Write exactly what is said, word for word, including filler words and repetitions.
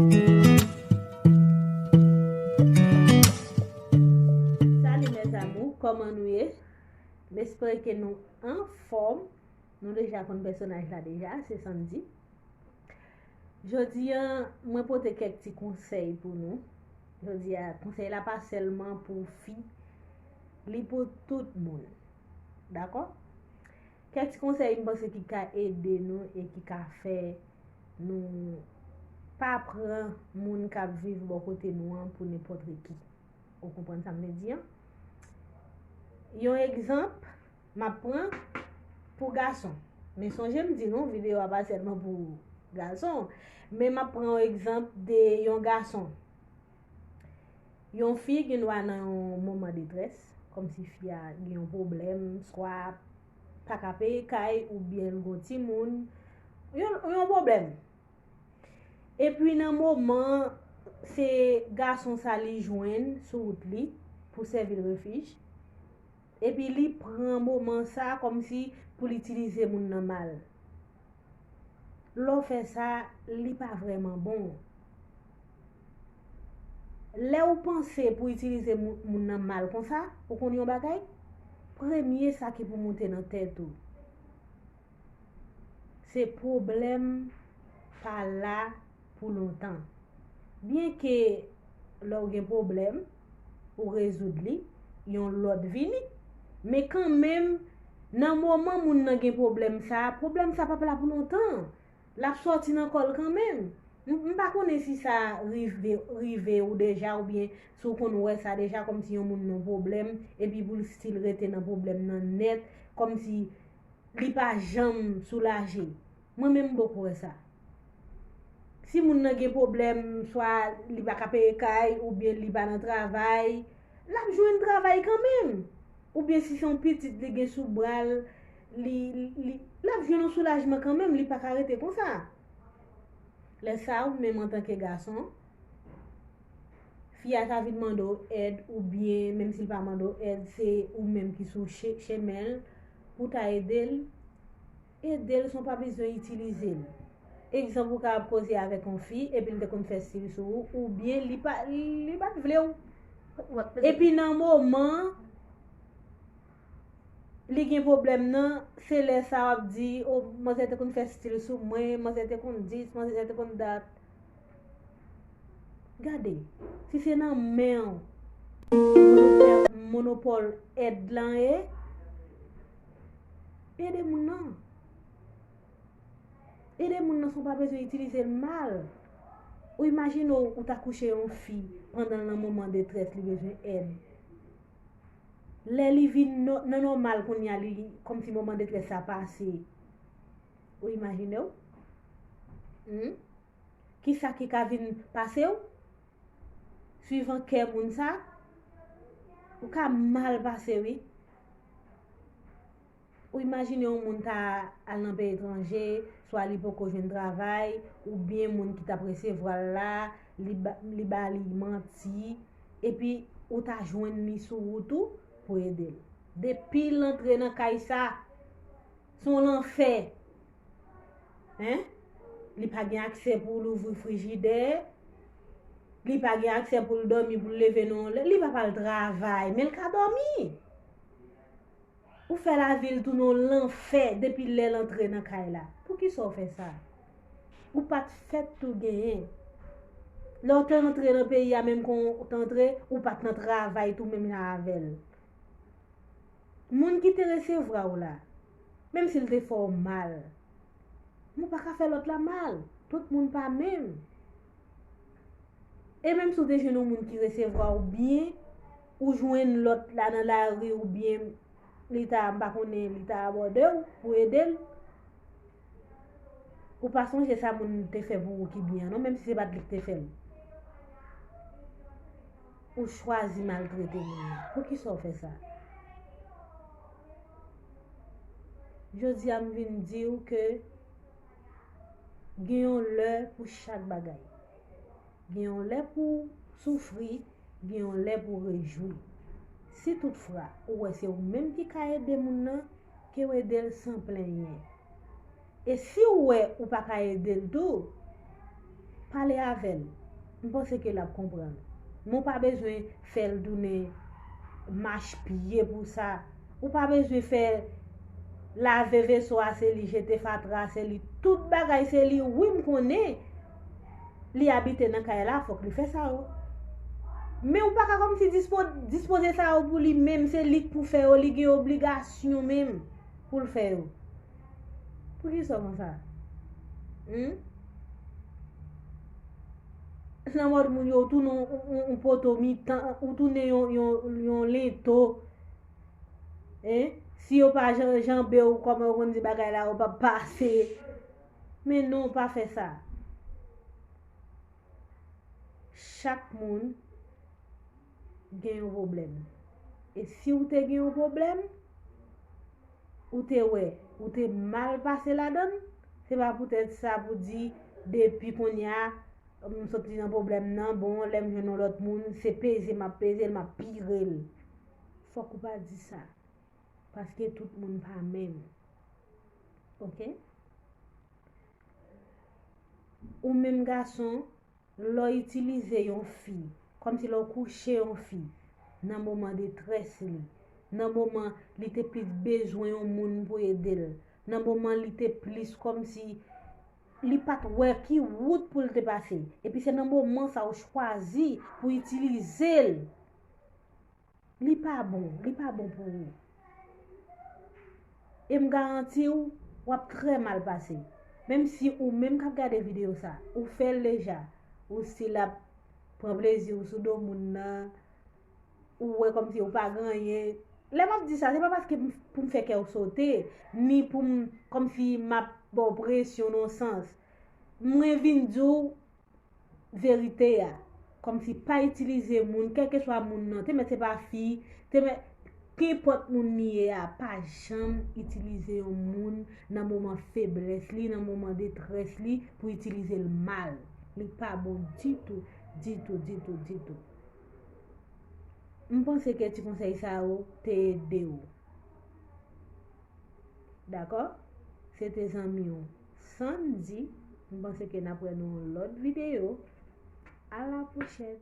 Salut mes amours, kòman nou ye? M espere ke nou anfòm. Nou deja konn pèsonaj la deja, se Sandy. Jodi a, mwen pote kèk ti konsèy pou nou. Jodi a, konsèy la pa sèlman pou fi, li pou tout moun. Dakò? Kèk ti konsèy m panse ki ka ede nou e ki ka fè nou pa pran moun k ap viv bò kote nou an pou nenpòt ki. Ou konprann sa m vle di an? Yon egzanp, m ap pran pou gason. Men sonje m di nou, videyo a pa sèlman pou gason. Men m ap pran yon egzanp de yon gason. Yon fi gen dwa nan yon moman detrès, kòmsi fi a gen yon pwoblèm, swa pa ka peye kay oubyen l gon timoun, yon, yon pwoblèm. Epi nan moman, se gason sa li jwenn sou wout li pou sèvi l refij. Epi li pran moman sa kòmsi pou l itilize moun nan mal. Lè w fè sa, li pa vrèman bon. Lè w panse pou itilize mou-, moun nan mal konsa, ou konn yon bagay? Premye sa ki pou moute nan tèt ou, se pwoblèm pa la pou lontan. Byenke lè w gen pwoblèm, ou rezoud li, yon lòt vini. Men kanmenm, nan moman moun nan gen pwoblèm sa, pwoblèm sa p ap la pou lontan. L ap sòti nan kò l kanmenm. M, m pa konnen si sa rive, rive ou deja, oubyen si w konn wè sa deja, kòmsi yon moun nan pwoblèm, epi pou l still rete nan pwoblèm nan nèt, kòmsi li pa janm soulaje. Mwen menm m poko wè sa. Si moun nan gen pwoblèm, swa li pa ka peye kay, oubyen li pa nan travay, l ap jwenn travay kanmenm. Oubyen si se yon pitit li gen sou bra l, li, li, li, l ap jwenn yon soulajman kanmenm, li pa ka rete konsa. Lè sa, ou menm antanke gason, fi a ta vin mande w èd, oubyen menm si l pa mande w èd, se ou menm ki sou che-, chemen l, pou w ta ede l, ede l san w pa bezwen itilize l. Egzanp, ou ka ap koze avèk yon fi, epi l te konn fè stil sou ou, oubyen li pa, li pa t vle w. Epi nan moman li gen pwoblèm nan, se lè sa w ap di, o, manzè te konn fè stil sou mwen, manzè te konn dis, manzè te konn dat. Gade, si se nan men w monopòl, monopòl èd lan ye, ede moun nan. Ede moun nan san w pa bezwen itilize l mal. Ou imajine w, ou ta kouche yon fi pandan l nan moman detrès, li bezwen èd. Lè li vin nò-, nan nòmal kounye a, li, kòmsi moman detrès sa pase. Ou imajine w? Hmm? Kisa ki ka vin pase w? Swivan kè moun sa, ou ka mal pase wi. Ou imajine yon moun ta al nan peyi etranje, swa li poko jwenn travay, oubyen moun ki t ap resevwa l la, li ba, li ba li manti, epi ou ta jwenn li sou wout ou pou ede l. Depi l antre nan kay sa, se yon lanfè. Hein? Li pa gen aksè pou l ouvri frijidè. Li pa gen aksè pou l dòmi, pou l leve nan yon lè. Li pa pral travay, men l ka dòmi. Ou fè lavi l tounen yon lanfè depi lè l antre nan kay la. Poukisa w fè sa? Ou pa t fèt pou genyen. Lè w te antre nan peyi a, menm kon w te antre, ou pa t nan travay tou menm jan avè l. Moun ki te resevwa w la, menm si l te fè w mal, men w pa ka fè lòt la mal. Tout moun pa menm. E menm si w te jwenn yon moun ki resevwa w byen, ou jwenn lòt la nan lari oubyen li ta, m pa konnen, li ta abòde w pou ede l, ou pa sonje sa moun te fè pou ou ki byen an non, menm si se pa t li ki te fè l. Ou chwazi maltrete moun nan. Poukisa w fè sa? Jodi a m vin di w ke gen yon lè pou chak bagay. Gen yon lè pou w soufri, gen yon lè pou w rejwi. Si toutfwa ou wè se ou menm ki ka ede moun nan, ke w ede l san plenyen. E si w wè ou pa ka ede l tou, Pale avè l. M panse ke l ap konprann. Men w pa bezwen fè l tounen mach pye pou sa. Ou pa bezwen fè lave veso a se li, jete fatra a se li. Tout bagay se li. Wi, m konnen li abite nan kay la, fòk li fè sa yo. Men ou pa ka kòmsi dispo-, dispoze sa yo pou li menm, se li k pou fè yo, li gen obligasyon menm pou l fè yo. Poukisa w konsa? Hmm? Nan mòd moun yo, ou tounen yon, yon, yon poto mitan, ou tounen yon, yon, yon lento. Hein? Si yo pa jan-, janbe w, kòman yo konn di bagay la, yo p ap pase. Men non, pa fè sa. Chak moun gen yon pwoblèm. E si w te gen yon pwoblèm, ou te wè, ou te mal pase ladan l, se pa poutèt sa pou di, depi kounye a, m soti nan pwoblèm nan, bon, lè m jwenn yon lòt moun, se peze m ap peze l, m ap pire l. Fòk ou pa di sa. Paske tout moun pa menm. Oke? Ou menm gason, lè w itilize yon fi, kòmsi lè w kouche yon fi, nan moman detrès li, nan moman li te plis bezwen yon moun pou ede l, nan moman li te plis kòmsi li pa t wè ki wout pou l te pase. Epi se nan moman sa w chwazi pou itilize l. Li pa bon, li pa bon pou ou. E m garanti w, w ap trè mal pase. Menm si ou menm k ap gade videyo sa, ou fè l deja, ou still ap pran plezi w sou do moun nan, ou wè kòmsi ou pa gen anyen. Lè m ap di sa, se pa paske m, pou m fè kè w sote, ni pou m, kòmsi m ap ba w presyon nan sans. Mwen vin di w verite a. Kòmsi pa itilize moun, kèlkeswa moun nan, te mèt se pa fi, te mèt, kenpòt moun li ye a, pa janm itilize yon moun nan moman feblès li, nan moman detrès li, pou itilize l mal. Li pa bon ditou, ditou, ditou, ditou. M panse ke ti konsèy sa yo te ede w. Dakò? Se te zanmi w Sandy. M panse ke n ap wè nan yon lòt videyo. A la pwochèn!